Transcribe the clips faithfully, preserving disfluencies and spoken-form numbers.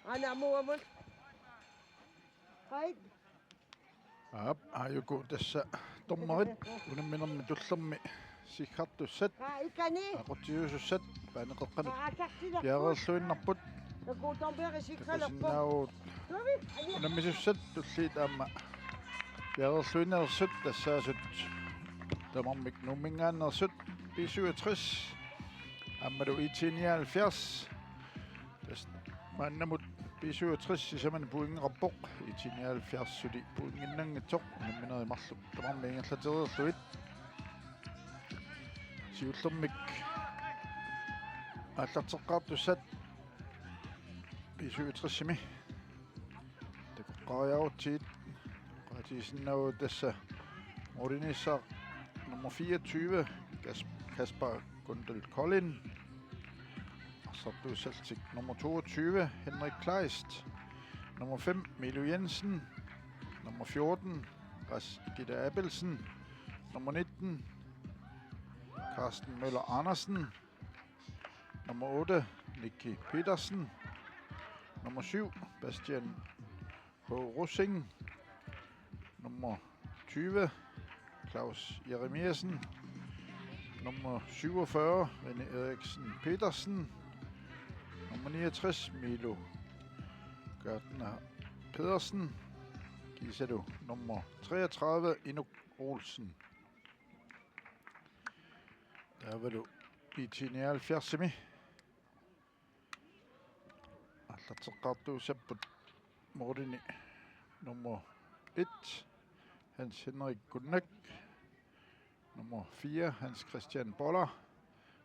Aana amuamut. Hai. Aap, aajuku tassa dommerit unamminermi tullermi siggartussat, Kaa ikani. Aqutsiusussat, paaneqeqqanut Kaa asarsila. Piareerluinnarput. Takuutormiaq isikkalerpoq. Takusinnaavut. Tavi, aja. Unammisussat tulliit aamma piareerluinnersut tassaasut tamarmik Nuumminngaanneersut B syvogtres aammalu IT nioghalvfjerds. Tassa maannamut B syvogtres sisamani pointeqarpoq, IT nioghalvfjerds suli pointinnanngitsoq unamminerit marluk tamarmik ingerlatereerlugit. Siullermik aallarteqqaartussat B syvogtres-imi. Takoqqaariarutsigit oqaatigisinnaavagut tassa målimiissaaq nummer fireogtyve, Kas-, Kasper Gundel Kolding. Arsartuussallutik nummer toogtyve, Henrik Kleist. Nummer fem, Milo Jensen. Nummer fjorten, Ras-, Gitte Abelsen. Nummer nitten, Carsten Møller Andersen. Nummer otte, Nicky Petersen. Nummer syv, Bastian H. Rosing. Nummer tyve, Claus Jeremiassen. Nummer syvogfyrre, René Eriksen Petersen. Nummer niogtres, Milo Gardner Pedersen. Kiisalu nummer treogtredive, Inuk Olsen. Taavalu IT nioghalvfjerds-imi aallarteqqaartuussapput målini nummer et, Hans Henrik Kunnak. Nummer fire, Hans Christian Boller.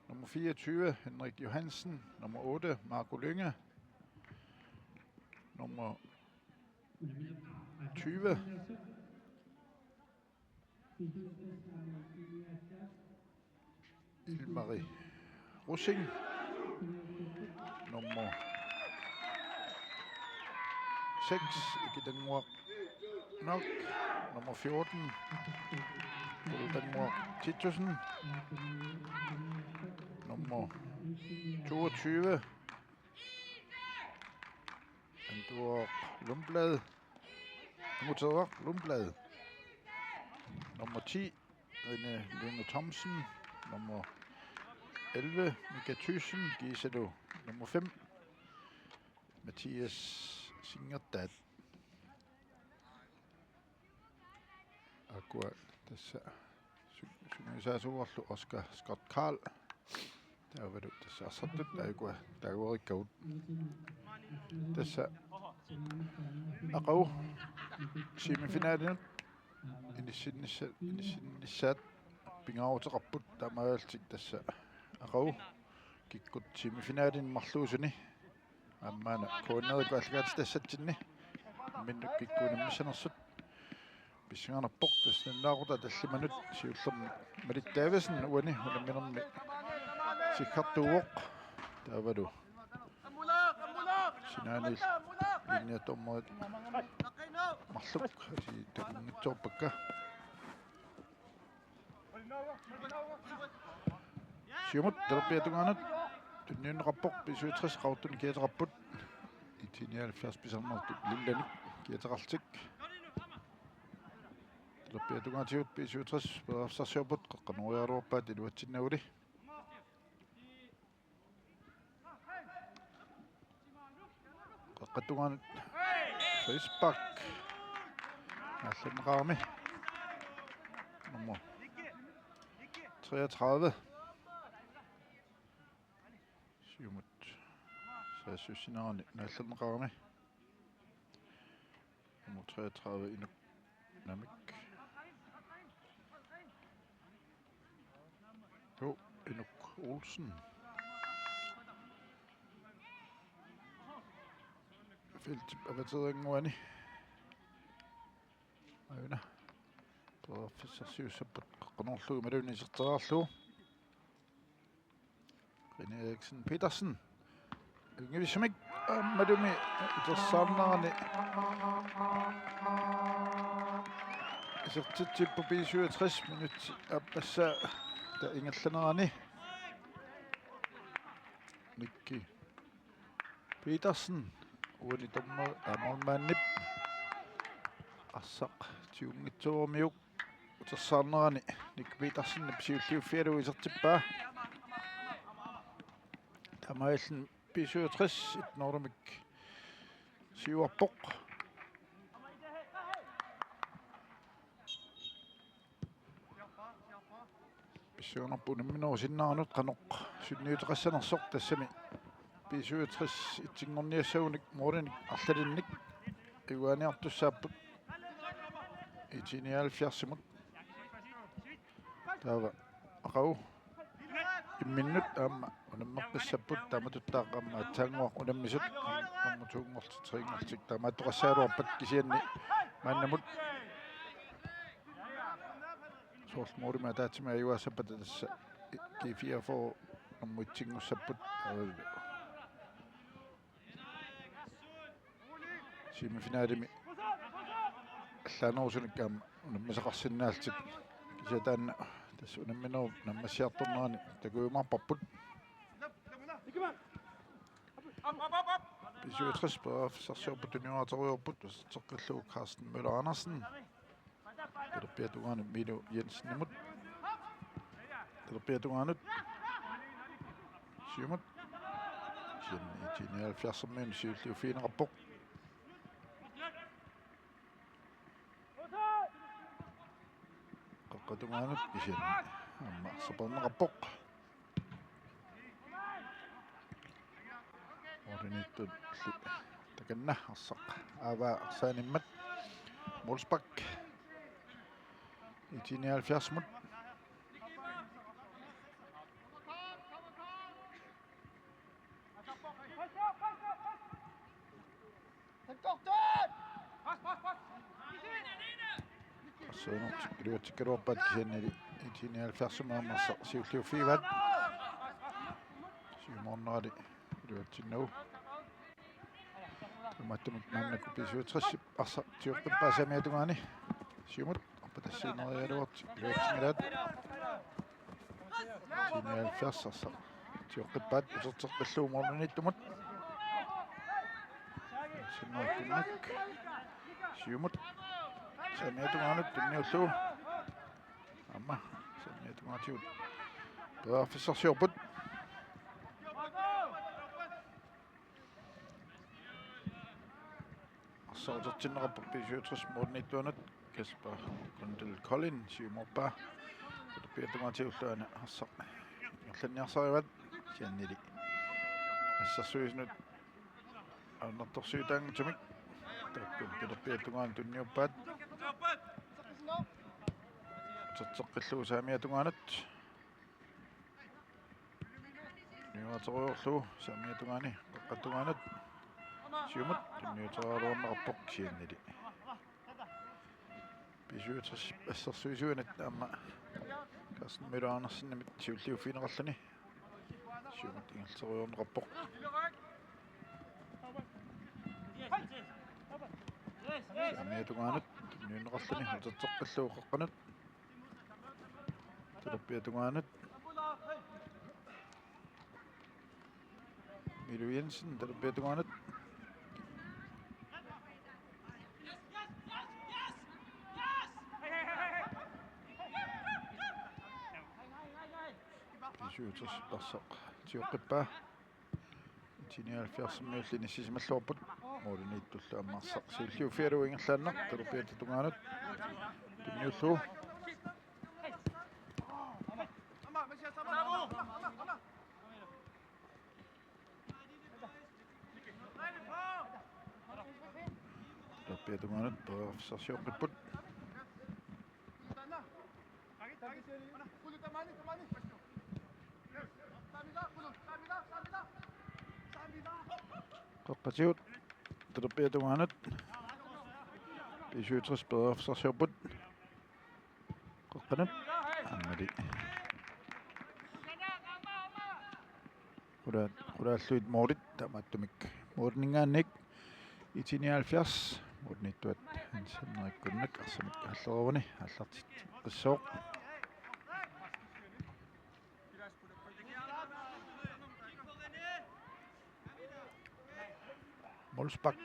Nummer fireogtyve, Henrik Johansen. Nummer otte, Marco Lynge. Nummer tyve, Ellen Marie Rosing. Nummer seks, Ikitannguaq Nok. Nummer fjorten, Ikitannguaq Titussen. Nummer toogtyve, Antuaq Lundblad. Anguteeraq Lundblad. Nummer ti, René Lynge Thomsen. Nummer elleve, Mika Thyssen. Kiisalu nummer fem, Mathias Singerdahl. Aakkua tassa su-, sungiusaasuuarlu Oscar Scott Carl. Taavalu tassa arsartut aajuku taaguerikkagut. Tassa aqagu semifinalinut inissinnissa-, inissinnissaat pingaaruteqarput, taamaalillutik tassa aqagu kikkut semifinalini marluusuni aamma maanna K N R-ikkut aallakaatitassatsinni imminnut kikkut unammissanersut pissanganarpoq. Tassa nalunaaquttap tallimanut siullermik Malik Davidsen uani unamminermi siggartuuvoq. Taavalu sinaaniit linjedommerit marluk assigiinngitsoorpakka. Siumut talerpiata tungaanut tunniunneqarpoq, B syvogtres qaqortunik kiateqarput. IT nioghalvfjerds pisarnertut lillanik kiateqarlutik. Talerpiata tungaatigut B syvogtres periarfissarsiorput, qeqqanoriaraluarpaat iluatsinnagulik. Qeqqata tungaanut frispark. Naallerneqarami. Nummer treogtredive. Siumut saassussinerani naallerneqarami. Nummer treogtredive, Inuk Namik. Jo, Inuk Olsen. Feltip avateerannguani. Aajuna. Periarfissarsiussapput qeqqanorlugu imaluunniit iserteriarlugu. René Eriksen Petersen. Yngvisumik aammalumi itersaarnerani isertitsipput B syvogtres, minutsit aappassaa taava ingerlanerani. Mikki Petersen, uani dommer-, aa, målmandip arsaq tigummiusooramiuk utersaarnerani Nick Petersenip siulliuffigalugu isertippaa. Taamaalilluni B syvogtres et null-imik siuarpoq. Pissuunerput unamminerup sinneranut qanoq sunniuteqassanersoq, tassami B syvogtres etsinngorniassagunik målinik arlalinnik iguaniartussaapput IT nioghalvfjerdsimut. Taava aqagu imminnut aamma unammeqqissapput, taamatuttaaq aamma aatsaannguaq unammisut nummer to-nngortik, tre-nngortik taamaattoqassagaluarpat, kisianni maannamut soorlu målimik ataatsimik ajugaassappata tassa G fireogfyrre nummer et-inngussapput. Semifinalimi allaanerusunik aamma unammisaqarsinnaallutik. Kisianni taanna tassa unamminerup naammassiartornerani takujumaarparput. B syvogtres periarfissarsiorput, tunioraaterujoorput, uterteqqillugu Carsten Møller Andersen. Talerpiata tungaanut Milo Jensenimut. Talerpiata tungaanut. Siumut. Kisianni IT nioghalvfjerdsimut siulliuffigineqarpoq. Qaqqap tungaanut kisianni aamma saperneqarpoq. Målimiittut takanna arsaq aavaa arsaanimmat. Målspark IT nioghalvfjerdsimut. Siumut iluatsikkaluarpaat, kisiannili IT nioghalvfjerdsimut aamma arsaq siulliuffigivaat. Siumoornerali iluatsinnagu. Taamaattumik maannakkut B syvogtres arsaq tioqqippaa saamiata tungaani. Siumut arpatassiinneriaraluartut iluatsinngillat. IT nioghalvfjerds arsaq tioqqippaat uterteqqillugu målimiittumut. Sinnaakkunnak. Siumut saamiata tungaanut tunniullugu. Aamma saamiata tungaatigut periarfissarsiorput. Arsaq utertinneqarpoq B syvogtres målimiittuanut, Kasper Kundal Kolding siumoorpaa. Talerpiata tungaatigullu aana arsaq ingerlanniarsarivaat, kisiannili assersuisunut ajornartorsiutaanngitsumik taakku talerpiata tungaanut tunniuppaat. Uterteqqillugu saamiata tungaanut. Tunioraaterujoorlugu saamiata tungaani, qaqqap tungaanut. Siumut tunioraaterujoorneqarpoq, kisiannili B syvogtres assersuisuanut aamma Carsten Møller Andersenimit siulliuffigineqarluni. Siumut ingerlaterujoorneqarpoq. Saamiata tungaanut tuniunneqarluni, uterteqqillugu qaqqanut. Talerpiata tungaanut. Milo Jensen, talerpiata tungaanut. B syvogtres arsaq tioqqippaa. IT nioghalvfjerdsimiulli inissisimalluarput. Målimiittullu aamma arsaq siulliuffigalugu ingerlaannaq talerpiata tungaanut tunniullugu. Talerpiata tungaanut periarfissarsiorput. Qaqqatigut talerpiata tungaanut. B syvogtres periarfissarsiorput. Qaqqanut. Aammali. Qula-, qulaallugit målit, taamaattumik målininngaanniit IT nioghalvfjerds målimiittuat Hans Henrik Kundal arsamik aallereeruni aallarteqqissooq. Olsbak.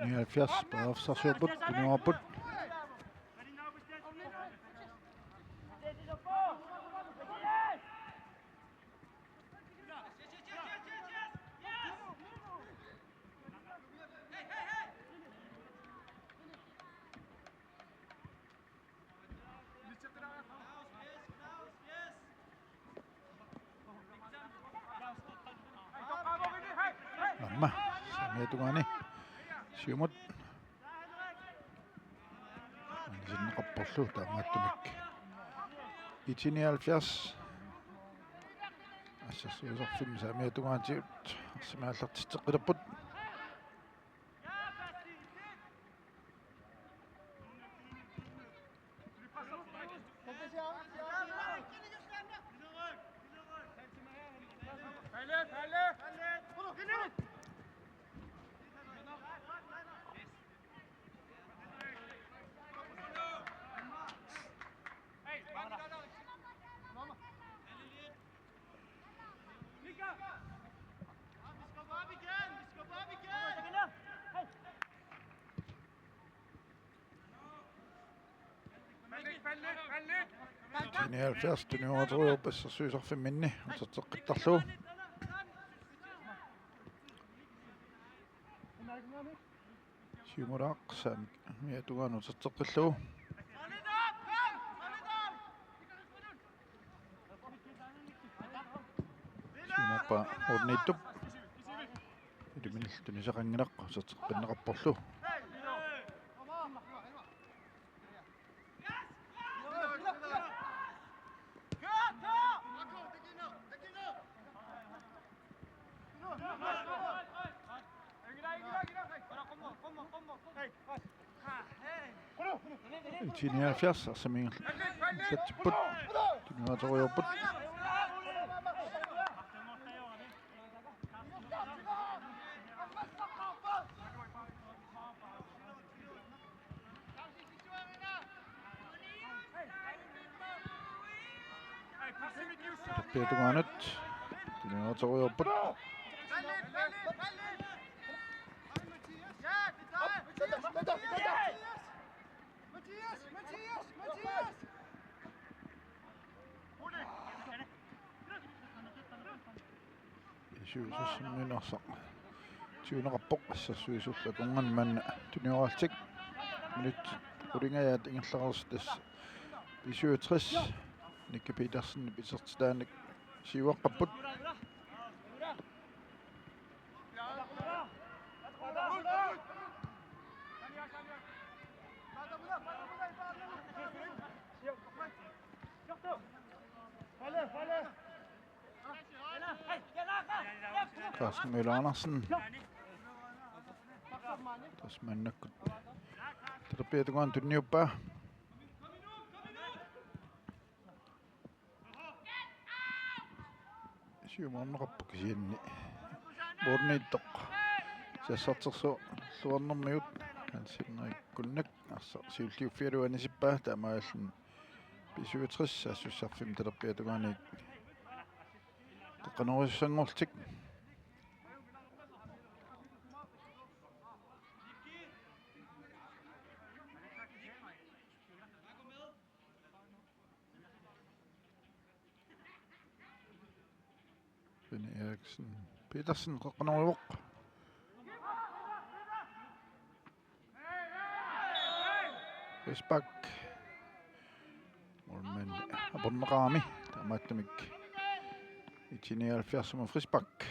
Nioghalvfjerds, periarfissarsiorput, tuniorput. Aamma saamiata tungaani siumut. Anisinnaqarporlu taamaattumik. I T nioghalvfjerds. Assersuisarfimmi saamiata tungaatigut arsamik aallartitseqqilerput. Nioghalvfjerds, tunioratorujuupput, assersuisarfimminni uterteqqittarlugu. Siumulaaq saamiata tungaanut uterteqqillugu. Siumuppa orniittup. Iliminillu tunisaqanngilaq, uterteqqinneqarporlu. I T nioghalvfjerds, arsamik ingerlatsipput. Tunioratorujuupput. Talerpiata tungaanut tunioratorujuupput. P syvogtres-iminngaanniit arsaq siuneqarpoq, assersuisullu akornanni manna tunioraallutik. Minutsit qulingajaat ingerlareersut tassa B syvogtres Nicky Petersenip isertitaanik siuaqqapput. Carsten Møller Andersen. Tassa maannakkut talerpiata tungaanut tunniuppaa. Siumorneqarpoq kisianni. Borniittoq. Sassartersuornermigut. Hans Henrik Kunnak. Arsaq siulliuffigalugu anisippaa, taamaalilluni B syvogtres saassussarfimmi talerpiata tungaani qeqqanoorujussuanngorlutik. Benny Eriksen Petersen qeqqanoorivoq. Frispark. Målmand aporneqarami, taamaattumik I T nioghalvfjerds-imut frispark.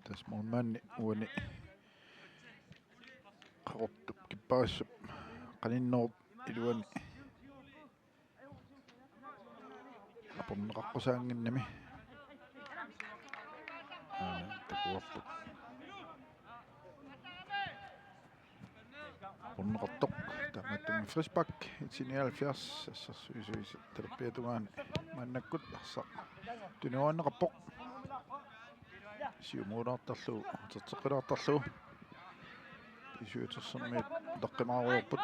Tassa målmandi uani Qaqortup kipparissup qaninnerup iluani aporneqaqqusaannginnami. Aana takuarput. Aporneqartoq, taamaattumik frispark, I T nioghalvfjerds, assersuisuisa talerpiata tungaani maannakkut arsaq tuniuaanneqarpoq. Siumuulaartarlugu, uterteqqilaartarlugu. B-syvogtresimiut utaqqimaarujoorput.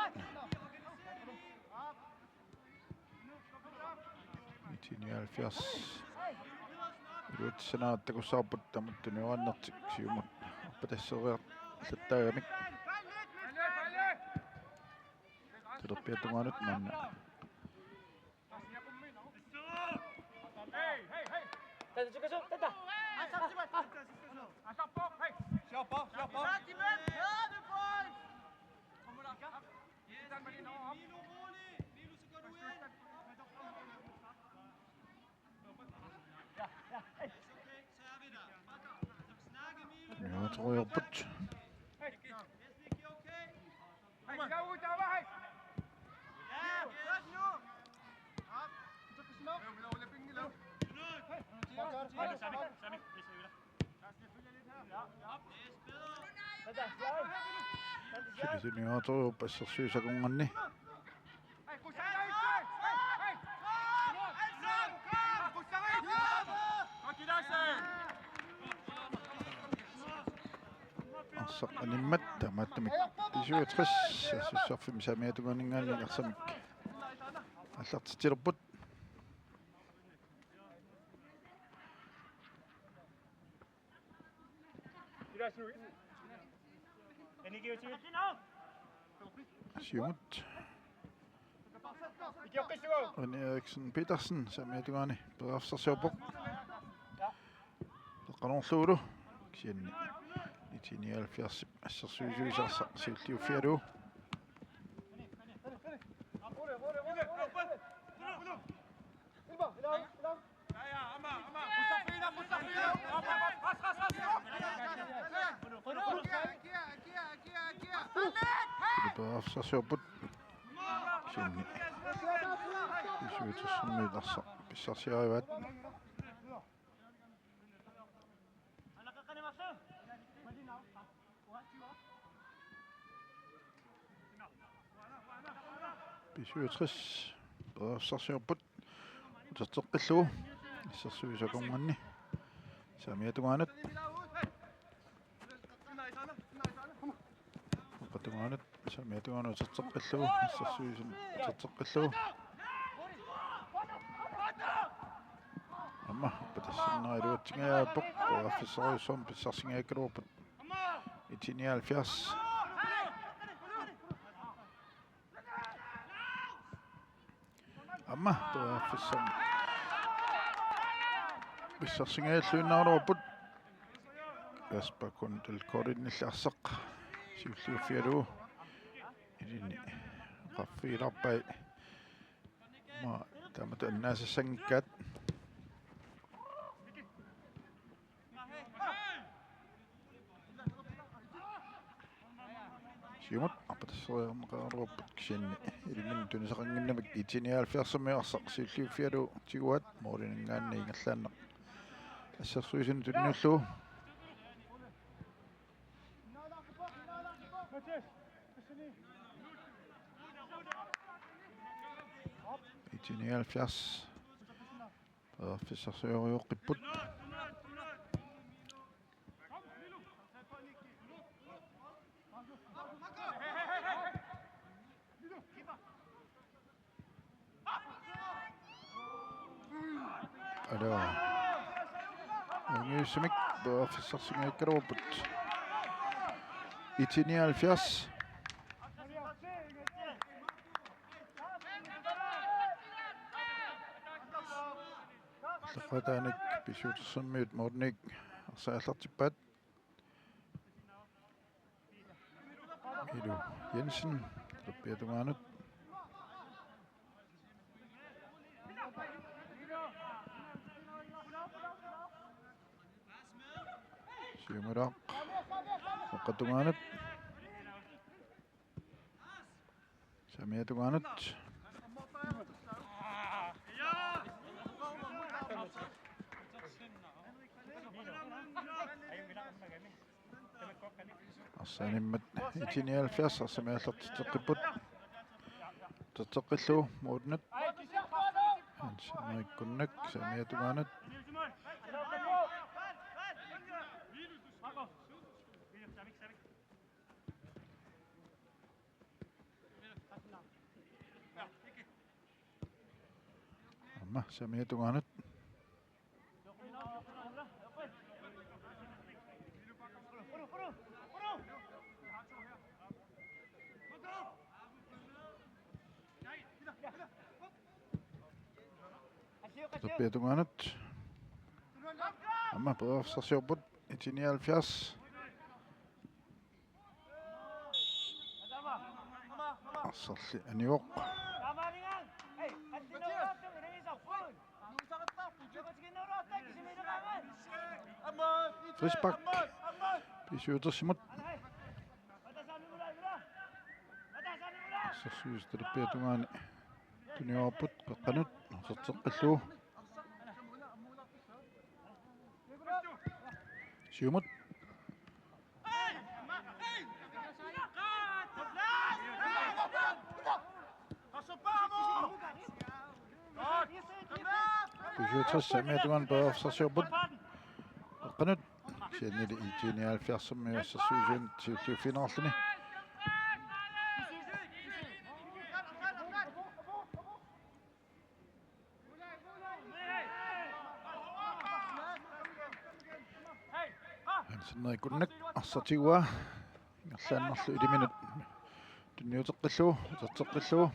Nitten nioghalvfjerds. Iluatsissanaatta takussavarput tamatta tunniussaanertik siumut arpatasseriarlattaagamik. Talerpiata tungaanut maanna. Tunniussaarujoorput. Suli tunniussaarujoorput assersuisut akornanni. Arsaq animmat tamatumik B-syvogtres assersuisarfimmi saamiata tungaaninngaanniit arsamik aallartitsilerput. Siumut. René Eriksen Petersen saamiata tungaani periarfissarsiorpoq. Taqqanoorlugulu kisianni nitten nioghalvfjerds assersuisuisa arsaq siulliuffigalugu. Periarfissarsiorput. Kisianni B-syvogtresimiut arsaq pissarsiarivaat. B-syvogtres periarfissarsiorput. Uterteqqillugu. Assersuisut akornanni. Saamiata tungaanut. Uterteqqillugu. Saamiata tungaanut uterteqqillugu. Assersuisut uterteqqillugu. Aamma arpatassannera iluatsingajaappoq. Periarfissarujussuarmik pissarsingajakkaluarput. Nitten nioghalvfjerds. Aamma periarfissarmi pissarsingajalluinnarupput. Kasper Kundal Korinilli arsaq siulliuffigalugu. Ilinni qaffiilarpai. Ma taamatut annaasassanngikkaat. Siumut arpatasseriarneqaraluarput kisianni ilinnut tunisaqannginnamik. Nitten nioghalvfjerdsimiut arsaq siulliuffigalugu tiguaat, måliminngaanniit ingerlaannaq assersuisunut tunniullugu. Nitten nioghalvfjerds periarfissarsiorujoqqipput. Aluu. Ungiusumik periarfissarsingajakkaluarput. Nitten nioghalvfjerds. Aallaqqaataaniit B-syvogtresimiut målimiit arsaq aallartippaat. Milu Jensen, talerpiata tungaanut. Siumulaaq, aallaqqaata tungaanut. Saamiata tungaanut. Arsaq animmat nitten nioghalvfjerds arsamik aallartitseqqipput. Uterteqqillugu målimiit. Hans Henrik Kunnak, saamiata tungaanut. Saamiata tungaanut. Tapiatungaanut. Aamma periarfissarsiorput I T nioghalvfjerds. Arsarli anivoq. Frispark. B syvogtresimut. Assersuisut talerpiata tungaani tuniorput qeqqanut aserteqqillugu. Siumut. B syvogtres Saamiata tungaanut periarfissarsiorput. Qeqqanut. Kisiannili I T nioghalvfjerdsimiut assersuisuinut siulliuffigineqarluni. Hansen Erik Kunnak arsaq tiguaa. Ingerlaannarlugu iliminut tunniuteqqillugu, aserteqqillugu.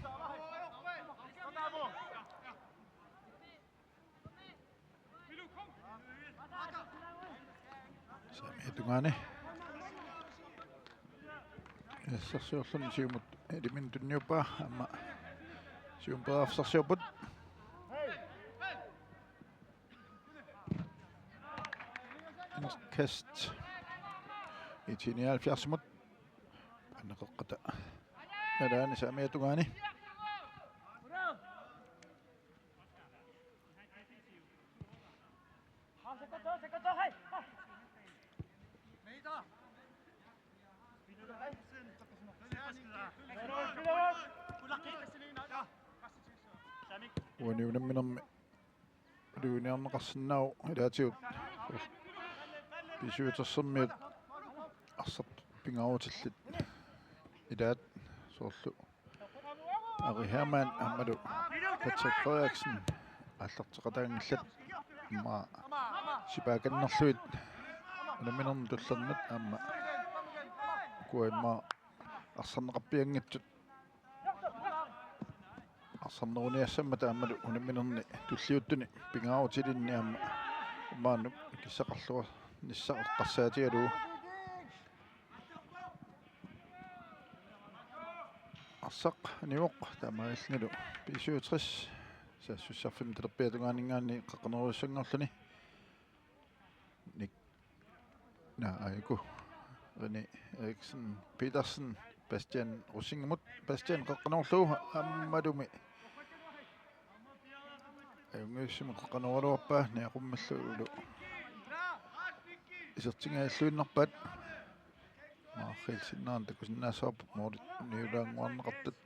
Saamiata tungaani. Assersuorluni siumut iliminut tunniuppaa, aamma siumut periarfissarsiorput. Indkast. I T nioghalvfjerdsimut. Anneqeqqata. Nalaani Saamiata tungaani. Uani unamminermi uliuniarneqarsinnaavoq ilaatigut B syvogtresimiut arsaq pingaarutillit ilaat soorlu Ari Hermann aammalu Patrick Frederiksen aallarteqataanngillat, immaqa sipaakannerlugit unamminermi tullernat aamma ukua immaqa arsarneqarpianngitsut arsarneruniassammata aammalu unamminerni tulliuttuni pingaarutilinni aamma maanna kissaqarluarnissaq eqqarsaatigalugu. Arsaq anivoq taamaalillunilu B syvogtres saassussarfimmi talerpiata tungaaninngaanniit qeqqanerujussanngorluni. Nik-, naa, aajuku. René Eriksen Petersen, Bastian Rosingimut. Bastian qeqqanoorlugu aammalumi. Ajunngitsumik qeqqanooraluarpaa, niaqummillulu isertingajalluinnarpaat. Maarriilsinnaanera takusinnaassavarput moorit niulaannguarneqartut.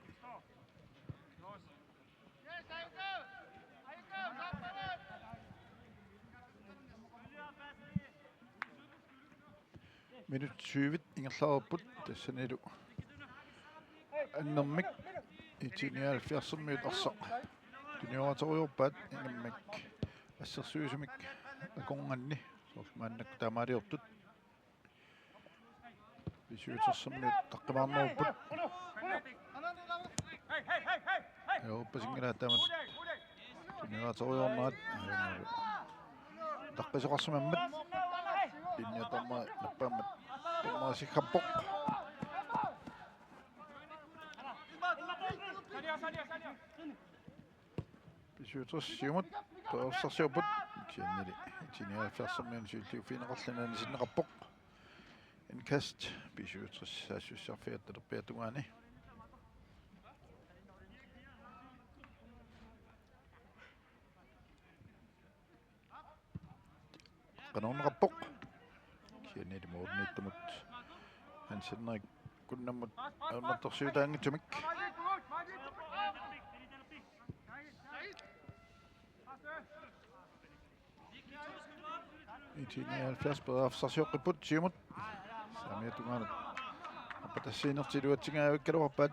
Minut syvit ingerlareerput tassanilu annermik I T nioghalvfjerdsimmiut arsaq tunioraaterujoorpaat, ingammik assersuisumik akornanni soorlu maannakkut taamaaliortut. B syvogtresimiut taqqimaarnerupput. Europasinngilaat taamatut tunioraaterujoornerat. Taqqisoqarsimammat. Linja dommer-, nappaammat. Dommerisiggappoq. B syvogtres siumut periarfissarsiorput. Kisiannili I T nioghalvfjerdsimmiunut siulliuffigineqarluni anisinneqarpoq. Indkast. B syvogtres saassussarfiat talerpiata tungaani. Qanoorneqarpoq. Kisiannili moorniittumut Hans Henrik Kunnammut ajornartorsiutaanngitsumik. I T nioghalvfjerds periarfissarsioqqipput siumut. Saamiata tungaanut. Appatassiinertik iluatsingajavikkaluarpaat.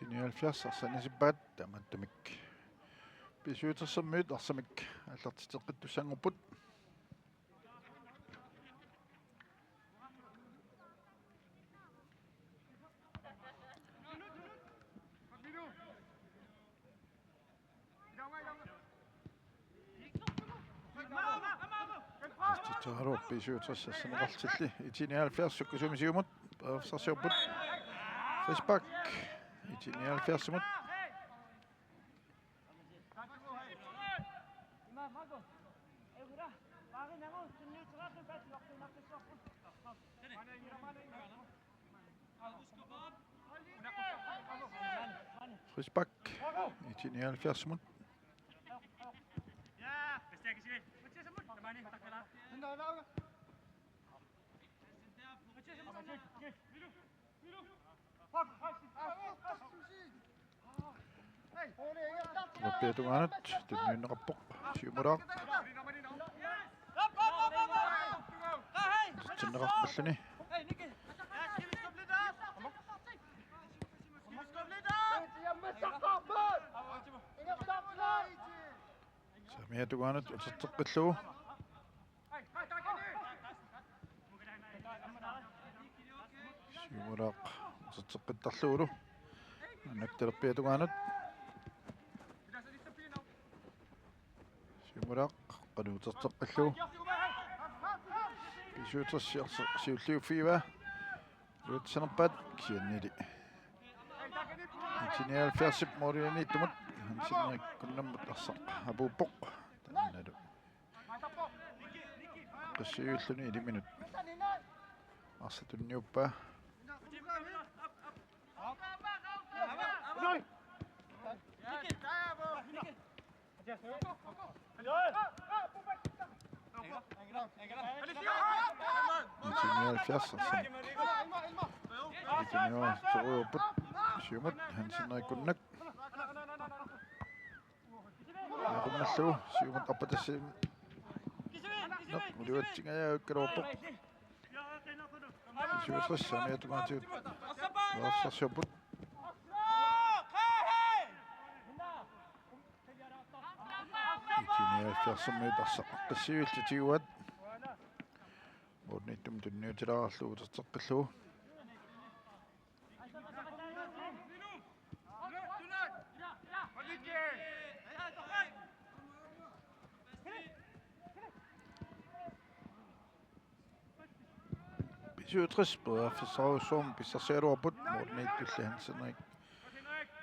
I-nioghalvfjerds arsaanissippaat, taamaattumik B syvogtressermiut arsamik aallartitseqqittussanngorput. Tassaaru B syvogtres arsaanneqartilli, I-nioghalvfjerds sukkasuumik siumut periarfissarsiorput. Frispark I-nioghalvfjerdsimut. Frispark I-nioghalvfjerdsimut. Talerpiata tungaanut tunniunneqarpoq. Siumulaaq. Sinneqarpalluni. Saamiata tungaanut uterteqqillugu. Siumulaaq uterteqqittarlugulu. Maannakkut talerpiata tungaanut. Siumulaaq qanoq uterteqqillugu. B syvogtres siulliuffigivaa. Uterteqqinnerpaat kisiannili. I-nioghalvfjerdsip målimiittumut Hans Henrik Kunnammut arsaq apuuppoq. Taannalu aaqqissuulluni iliminut arsaq tunniuppaa. I-nioghalvfjerds arsamik. I-nioghalvfjerds torujuupput. Siumut Hans Henrik Kunnak. Aaqqissuullugu siumut arpatassiinnaq uliatsinngajaakkaluarpoq. B syvogtres saamiata tungaatigut periarfissarsiorput. I-nioghalvfjerdsimiut arsaq aaqqissuullutik tiguaat. Målimiittumut tunniutilaarlugu uterteqqillugu. B syvogtres periarfissarujussuarmik pissarsigaluarput, målimiittulli Hans Henrik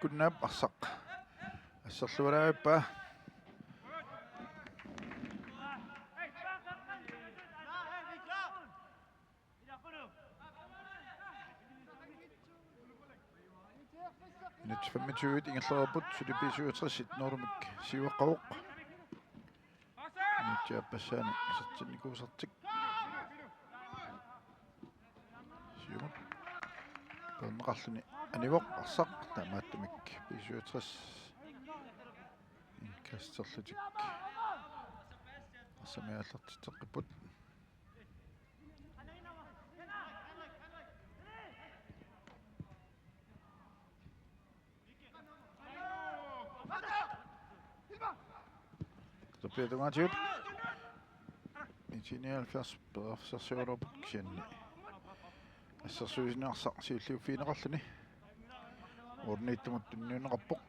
Kunnap arsaq asserluarpaa. Minut femogtyve ingerlareerput, suli B syvogtres et-nul-imik siuaqqavoq. Minutsit aappassaani isertinnikuusartik. Siumut. Peerneqarluni anivoq arsaq, taamaattumik B syvogtres indkasterlutik arsamik aallartitseqqipput. Talerpiata tungaatigut. I-nioghalvfjerds periarfissarsiorput kisianni assersuutigineqartoq siulliuffigineqarluni. Målimiittumut tunniunneqarpoq.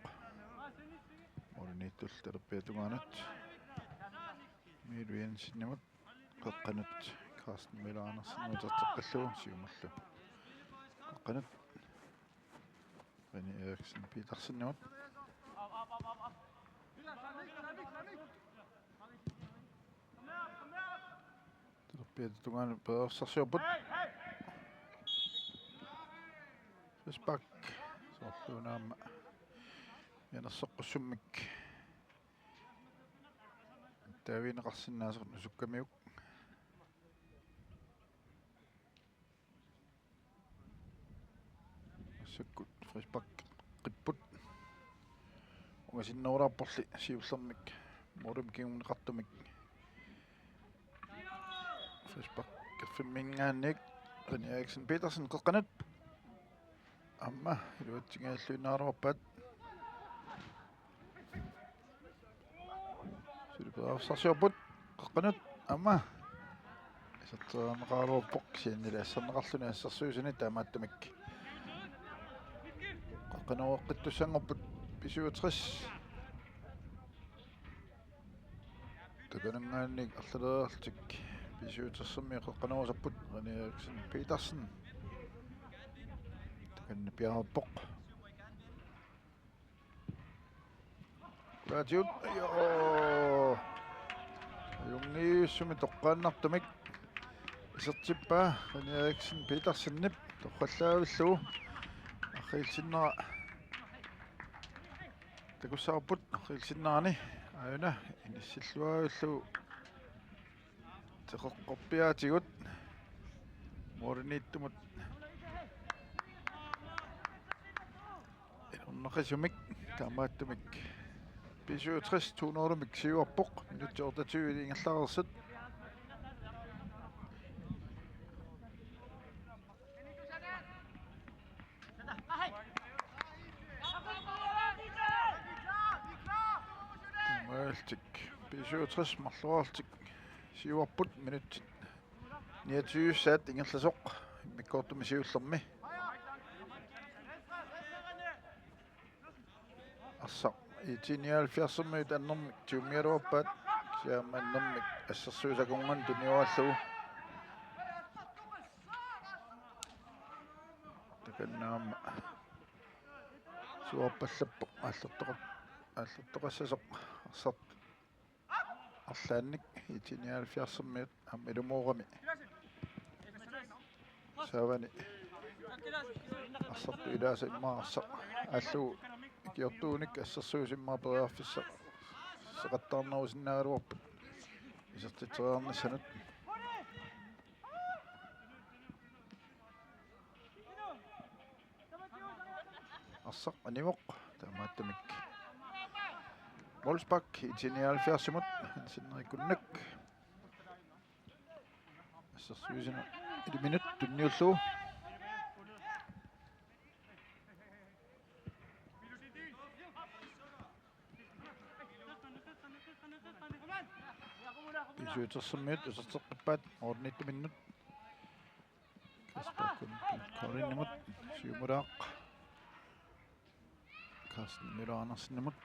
Målimiittulli talerpiata tungaanut Emil Jensenimut. Qeqqanut Carsten Møller Andersen uterteqqillugu siumullu. Qeqqanut René Eriksen Petersenimut. Talerpiata tungaanut periarfissarsiorput. Frispark. Soorluuna aamma mianersoqqussummik taavigineqarsinnaasoq nusukkamiuk. Pikkut frisparkipput. Ungasinnerulaarporli siullermik. Målimi kinguneqartumik. Frisparkerfimminngaanniit René Eriksen Petersen qeqqanut. Aamma iluatsinngilluinnaruarpaat. Suli periarfissarsiorput qeqqanut aamma. Iserteriarneqaraluarpoq kisiannili asserneqarluni assersuisuni taamaattumik. Qeqqanut eqqittussanngorput B syvogtres. Takananngaanniit arlaleriarlutik B syvogtres-ermiut qeqqanoorusarput René Eriksen Petersen. Takanna piareerpoq. Kulaatigut, ajoo. Ajunngitsumik toqqaannartumik isertippaa René Eriksen Petersenip torrallaavillugu arriilsinnera takussavarput, arriilsinnerani aajuna inissilluavillugu teqeqqorpiaatigut målimiittumut. Inornaqisumik taamaattumik B syvogtres to-nuulumik siuarpoq, minutsit otteogtyve ingerlareersut. Taamaalillutik B syvogtres marloriarlutik siuarput, minutsit niogtyve-saat ingerlasoq immikkoortumi siullermi. Arsaq I T nioghalvfjerds-ermiut annermik tigummigaluarpaat, kisianni annermik assersuisaq akornanni tuniorallugu. Takanna aamma suaarpallappoq aallertoqar-, aallertoqassasoq arsaq arlaannik I T nioghalvfjerds-ermiut aamma ilumoorami. Saavani arsartut ilaasa immaqa arsaq aallugu ikiortuunik assersuisut immaqa periarfissaseqattaarnerusinnaagaluarput isertitseriarnissanut. Arsaq animoq taamaattumik. Målspark I T nioghalvfjerds-imut, Hansen Rikkunnak. Assersuisuni et minut tunniullugu. B syvogtres-ermiut iserteqqippaat målimiittuminnut. Kasper Kun-, Korinimut, Siumulaaq. Carsten Møller Andersenimut.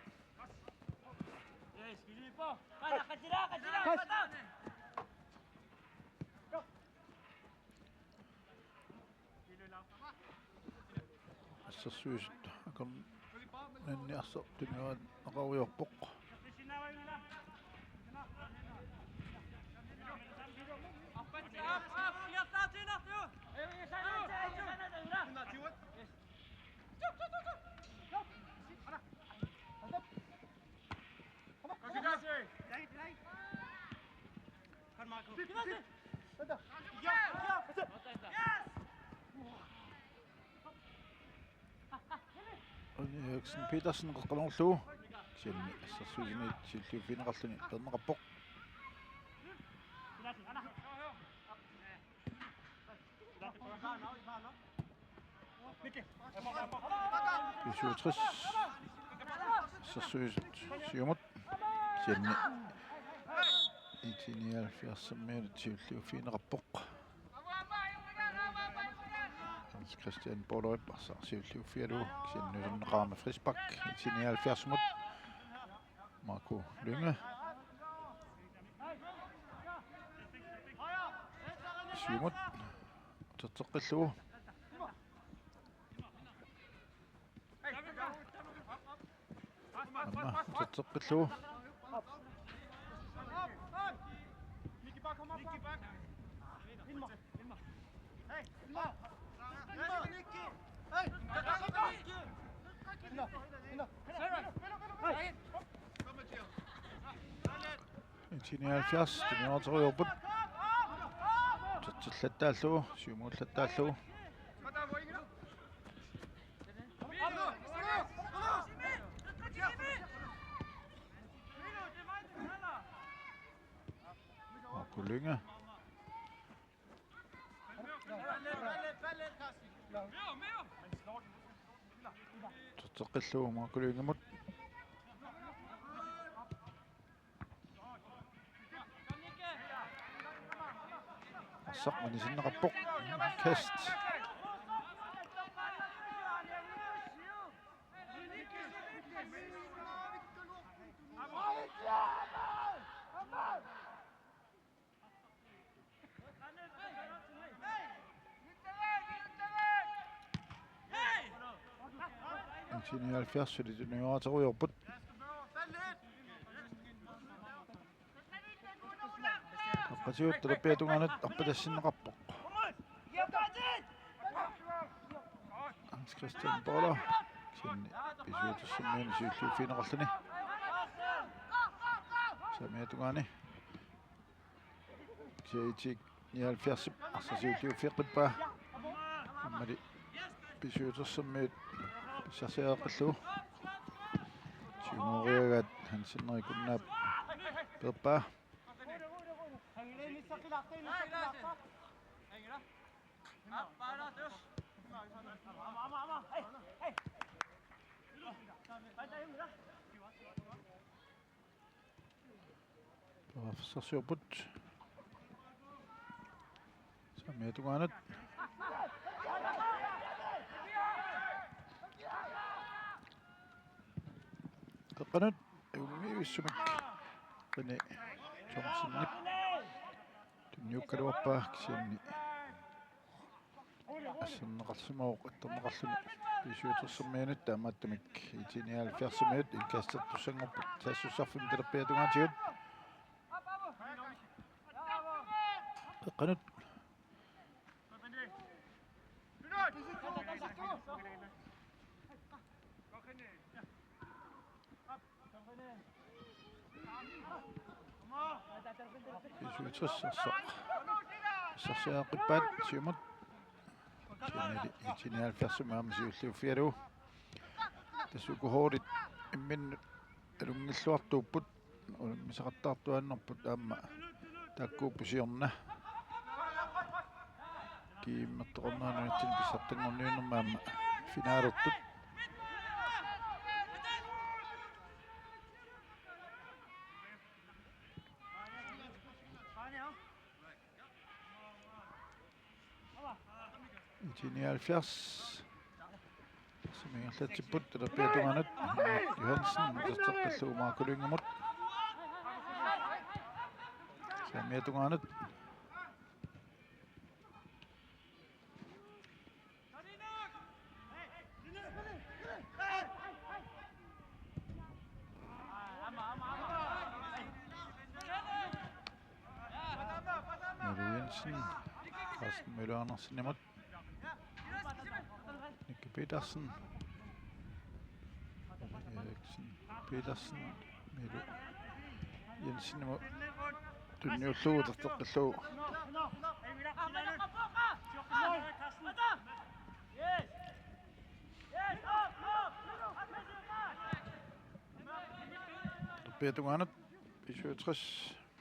Assersuisut akornanni arsaq tuniorneqarujoorpoq. René Eriksen Petersen qeqqanoorlugu. Kisianni assersuisuni siulliuffigineqarluni peerneqarpoq. B syvogtres. Assersuisut siumut. Kisianni I T nioghalvfjerds-ermiut siulliuffigineqarpoq. Hans Christian Borderup arsaq siulliuffigalugu kisianni nusunneqarami frispark I T nioghalvfjerds-imut. Marco Lynge. Siumut. Uterteqqillugu. Aamma uterteqqillugu. I T nioghalvfjerds, tuniorterujoorput. Utertillattaallugu, siumuullattaallugu. Lynge. Terteqqillugu Marco Lyngemut. Arsaq manisinneqarpoq. Kast. N-halvfjerds suli tuniuaaterujoorput. Aqqatigut talerpiata tungaanut arpatassinneqarpoq. Hans Christian Boller. Kisianni B syvogtres-imiunut siulliuffigineqarluni. Saamiata tungaani. Kisianni nioghalvfjerds arsaq siulliuffigeqqippaa. Aammali B syvogtres-imiut pissarsiaqqillugu. Siumoriagaat Hansen Rikunnap peerpaa. Periarfissarsiorput. Saamiata tungaanut. Qeqqanut. Umiivissumik. Qini Thomsenip. Tunniukkaluarpaa kisianni. Asserneqarsimavoq attorneqarluni B syvogtres-imiunut, taamaattumik I T nioghalvfjerds-imiut indkastertussanngorput saassussarfimmi talerpiata tungaatigut. Qeqqanut. B syvogtres arsaq. Pissarsiaqqippaat siumut. Kisianni I T nioghalvfjerds-imi aamma siulliuffigalugu. Tassa uku holdit imminnut alunngilluartuupput. Unammisaqattaartuaannarput aamma taakkuupput siorna. G M-ertoqarnerani nunatsinni pissartanngorniunnermi aamma finalertut. I T nioghalvfjerds. Arsaq ingerlatsipput talerpiata tungaanut. Johansen, terteqqillugu Marco Lyngemut. Saamiata tungaanut. Møller Jensen, Carsten Møller Andersenimut. Nicky Petersen. Eriksen Petersen. Milo Jensenimut. Tunniullugu terteqqillugu. Talerpiata tungaanut B syvogtres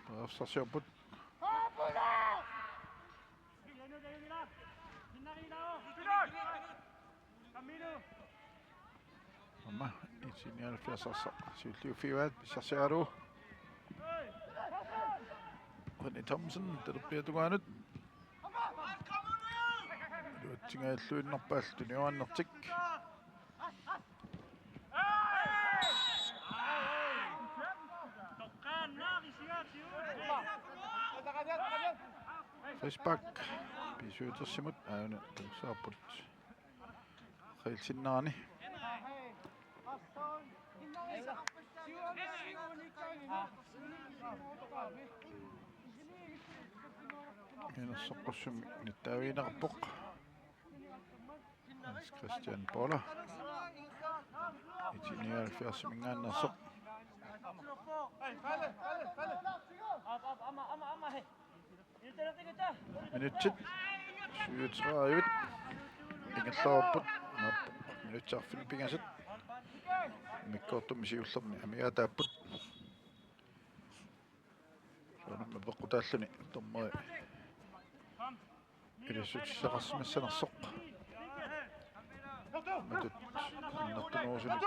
periarfissarsiorput. Aamma I T nioghalvfjerds arsaq siulliuffigaat pissarsiaralugu. Qini Thomsen talerpiata tungaanut. Iluatsingajalluinnarpaallu tuniuaannartik. Frispark B syvogtres-imut, aajuna takussavarput. Qilsinnaani. Inersoqqussummik nittaavigineqarpoq. Hans Christian Boller. I T nioghalvfjerds-iminngaanneersoq. Minutsit syvogtredive ingerlareerput. Minutsit arfineq-pingasut. Immikkoortumi siullermi amigaataapput. Unammi peqqutaalluni dommeri ilissutissaqarsimassanersoq. Matut annertunerusunut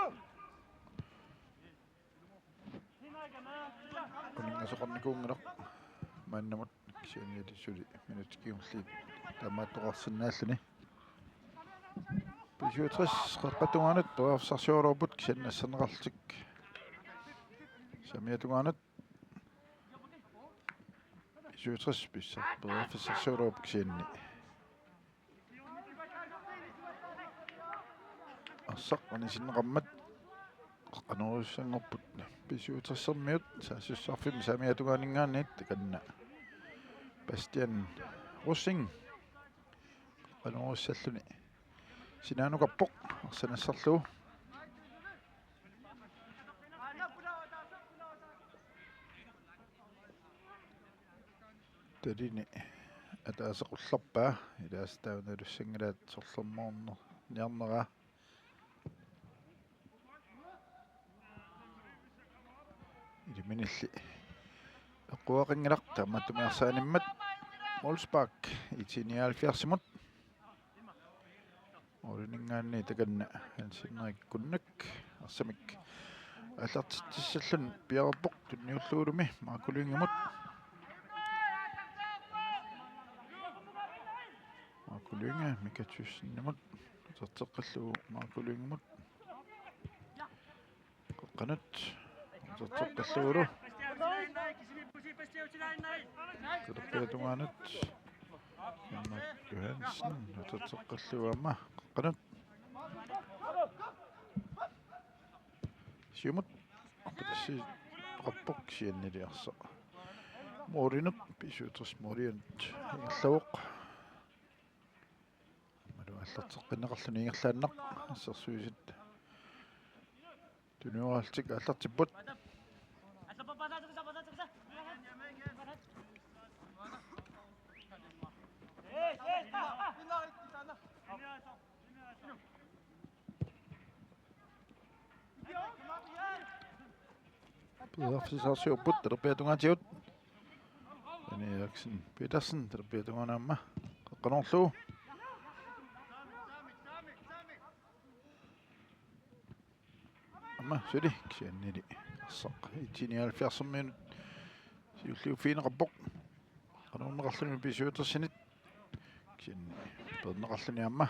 uninngasoqarnikuunngilaq maannamut, kisianni suli minutsit kingulliit taamaattoqarsinnaalluni. B syvogtres Qeqqata tungaanut periarfissarsioraluarput, kisianni asserneqarlutik saamiata tungaanut. B syvogtres pissarsiorput, kisianni arsaq anisinneqarmat qanorissanngorput. B syvogtres-ermiut saassussaaffimmut saamiata tungaaninngaanniit, takanna Bastian Rosing qanorissalluni sinaanukarpoq arsaq nassarlugu. Talini ataaseq ullarpaa, ilaasa taava nalussanngilaat sorlermoorniarneraa. Iliminilli eqquaqanngilaq, taamaattumik arsaanimmat målspark I T nioghalvfjerds-imut. Måliminngaanniit takanna Hans Henrik Kunnak arsamik aallartitsissalluni piareerpoq, tunniullugulumi Marco Lyngemut. Marco Lynge Mika Thyssen-imut, uterteqqillugu Marco Lyngemut. Qeqqanut uterteqqillugulu. Talerpiata tungaanut Henrik Johansen uterteqqillugu aamma qeqqanut. Siumut aqqutissi qappoq, kisiannili arsaq målinut, B syvogtres målinut ingerlavoq. Aammalu aallarteqqinneqarluni ingerlaannaq, assersuisut tunioraallutik aallartipput. Periarfissarsiorput talerpiata tungaatigut. Ane Eriksen Petersen talerpiata tungaanut aamma qeqqanoorlugu. Aamma suli, kisiannili arsaq I T nioghalvfjerds-ermiunut siulliuffigineqarpoq. Qanoorneqarluni B syvogtres-init. Kisianni peerneqarluni aamma.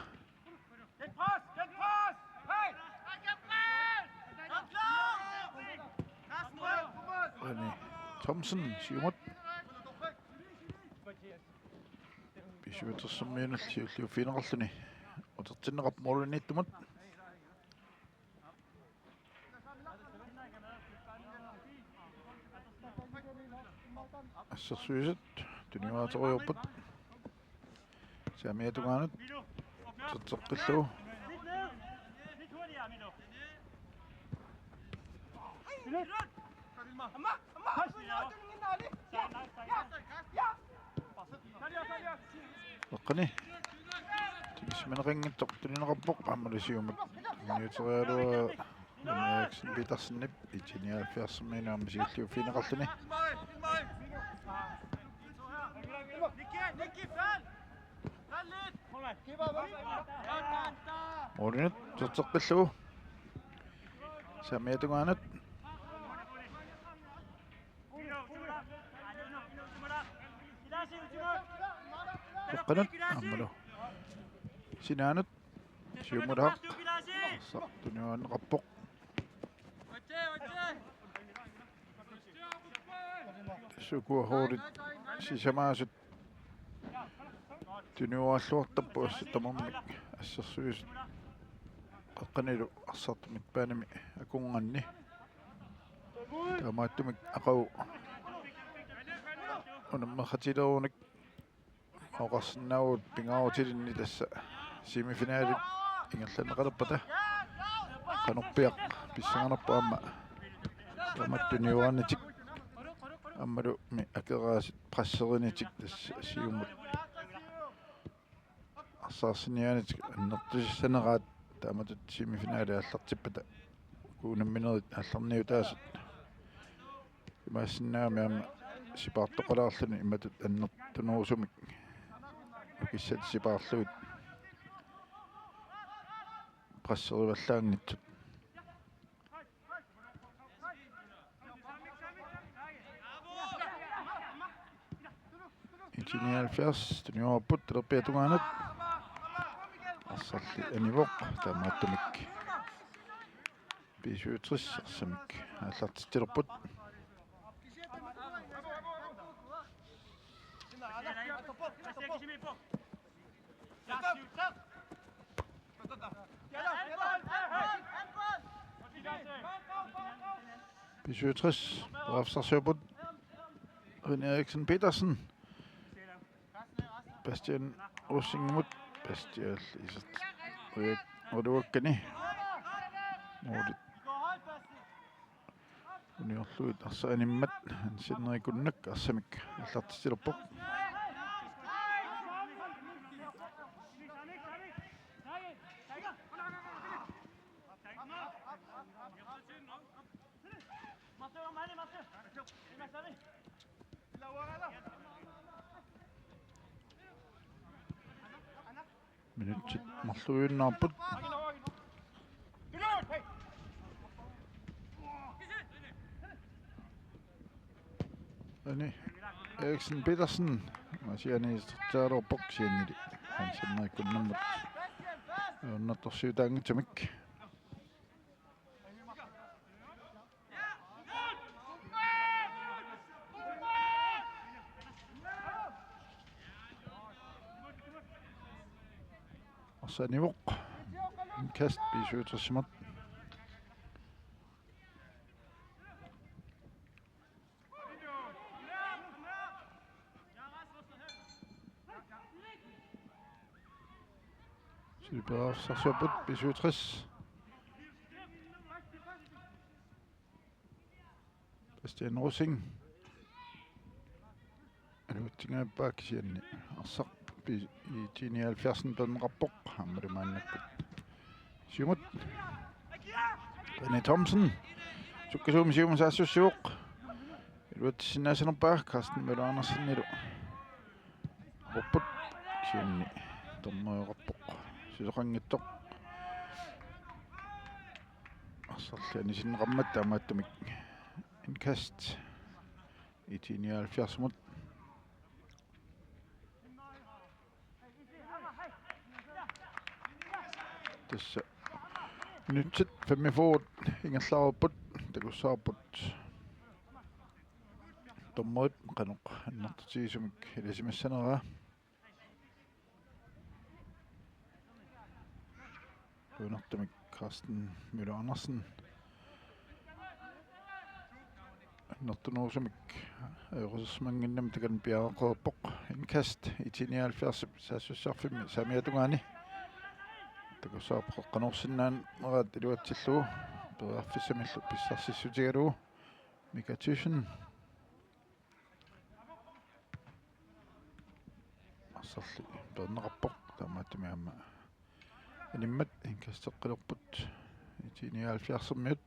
Rene Thomsen siumut. B syvogtres-ermiunullu siulliuffigineqarluni utertinneqarpoq målimiittumut. Assersuisut tunioraaterujoorput. Saamiata tungaanut uterteqqillugu. Qeqqani. Tunisimaneqanngitsoq tunineqarpoq, aammalu siumut tunniuteriaraluarpaa. Ane Eriksen Petersenip I T nioghalvfjerds-ermiunut aamma siulliuffigineqarluni. Målinut uterteqqillugu. Saamiata tungaanut. Qeqqanut aammalu sinaanut siumulaaq. Arsaq tuniuaanneqarpoq. Sukua holdit sisamaasut tuniuaalluartarput, assut tamarmik assersuisut qeqqanilu arsartut midtbanemi akornanni. Taamaattumik aqagu unammeqatigilerunik oqarsinnaavugut pingaarutilinnik tassa semifinali ingerlanneqalerpata qanorpiaq pissanganarpoq aamma tamatta tuniuaannatik aammalumi akeraasut presserinitik tassa siumut arsaarsinniaanitik annertusissaneraat taamatut semifinali aallartippata uku unamminerit aallarniutaasut. Imaassinnaagami aamma sipaartoqalaarluni imatut annertunerusumik nukissat sipaarlugit presserivallaanngitsut. IT-nioghalvfjerds tuniorput talerpiata tungaanut. Arsarli anivoq, taamaattumik B syvogtres arsamik aallartitsilerput. B syvogtres, periarfissarsiorput. René Eriksen Petersen. Bastian Rosingimut. Bastian Isert. Oduakkani. Målit uniorlugit arsaq animmat Hansen Erik Kunnak arsamik aallartitsilerpoq. Minutsit marluinnaapput. René Eriksen Petersen. Masiani isertitseraluarpoq kisiannili Hansen Erik Kunnammut ajornartorsiutaanngitsumik. Arsaq anivoq. Indkast B syvogtres-imut. Suli periarfissarsiorput B syvogtres. Bastian Rosing. Aluatsingajappaa kisianni arsaq B-, IT-nioghalvfjerds peerneqarpoq. Aammalu maannakkut siumut. René Thomsen. Sukkasuumik siumut saassussivoq. Iluatsissinnaasanerpaa Carsten Møller Andersenilu. Aqqut kisianni dommeri oqarpoq susoqanngitsoq. Arsarli anisinneqarmat taamaattumik indkast IT-nioghalvfjerds-imut. Tassa minutsit femogfyrre ingerlareerput, takussavarput dommerit qanoq annertutigisumik ilisimassaneraa. Qujanartumik Carsten Møller Andersen annertunerusumik ajoqusersimannginnami takanna piareerpoq. Indkast IT-nioghalvfjerds-ip saassussisarfimmi saamiata tungaani. Takussavarput qeqqanoorsinnaaneraat iluatsillugu periarfissamillu pissarsissutigalugu. Mika Thyssen. Arsarli peerneqarpoq, taamaattumik aamma animmat indkasteqqilerput IT-nioghalvfjerds-imiut.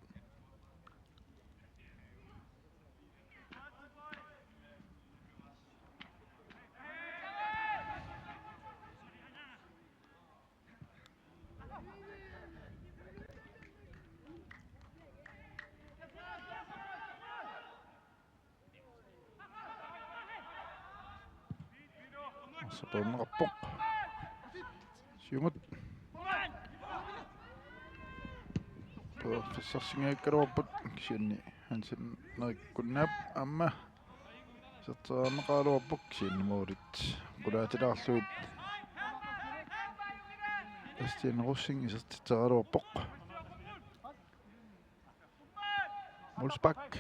Arsaq peerneqarpoq. Siumut. Periarfissarsinngikkaluarput kisianni Hansen Erik Kunnaap aamma iserteriarneqaraluarpoq kisianni målit qulaatilaarlugit. Bastian Rosing isertitseraluarpoq. Målspark.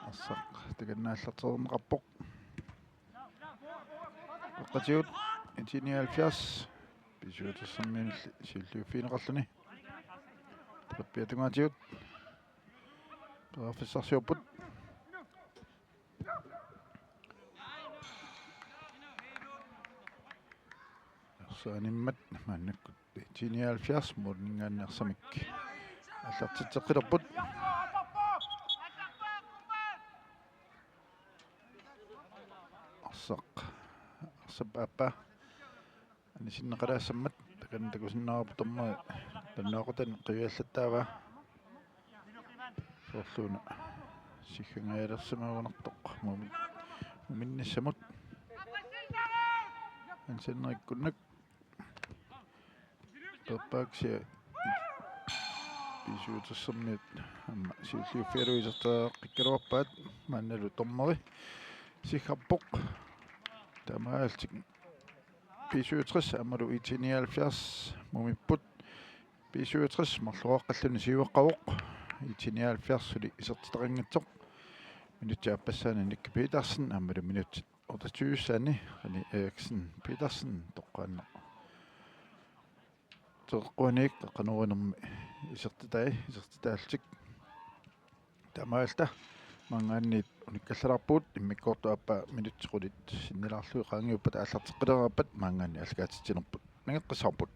Arsaq takanna aallartereerneqarpoq. Qeqqatigut IT-nioghalvfjerds. B syvogtres-imiunilli siulliuffigineqarluni. Talerpiata tungaatigut. Periarfissarsiorput. Arsaq animmat maannakkut IT-nioghalvfjerds målininngaanniit arsamik aallartitseqqilerput. Sap aappaa anisinneqalaassammat takanna takusinnaavarput dommeri tunniussaqartutut qiviallattaavaa. Soorluuna siggangajalersimaagunartoq mumi-, muminnissamut. Hans Henrik Kunnak. Peppaksia B syvogtresimiut aamma siulliuffigalugu isertitaqikkaluarpaat, maannalu dommeri siggarpoq. Taamaalillutik B syvogtres aammalu IT nioghalvfjerds mumipput. B syvogtres marloriaqqalluni siueqqavoq. IT nioghalvfjerds suli isertitaqanngitsoq. Minutsit aappassaani Nick Petersen aammalu minutsit otteogtyve-ssaani René Eriksen Petersen toqqaannaq teqeqquanik qaqqanuunermi isertitai isertitaallutik. Taamaalilluta maanngaanniit unikkallalaarpugut, immikkoortup aappaa minutsit qulit sinnilaarlugit qaangiuppata aallarteqqileriarpat maanngaanniit aallakaatitsinerput nangeqqissaarput.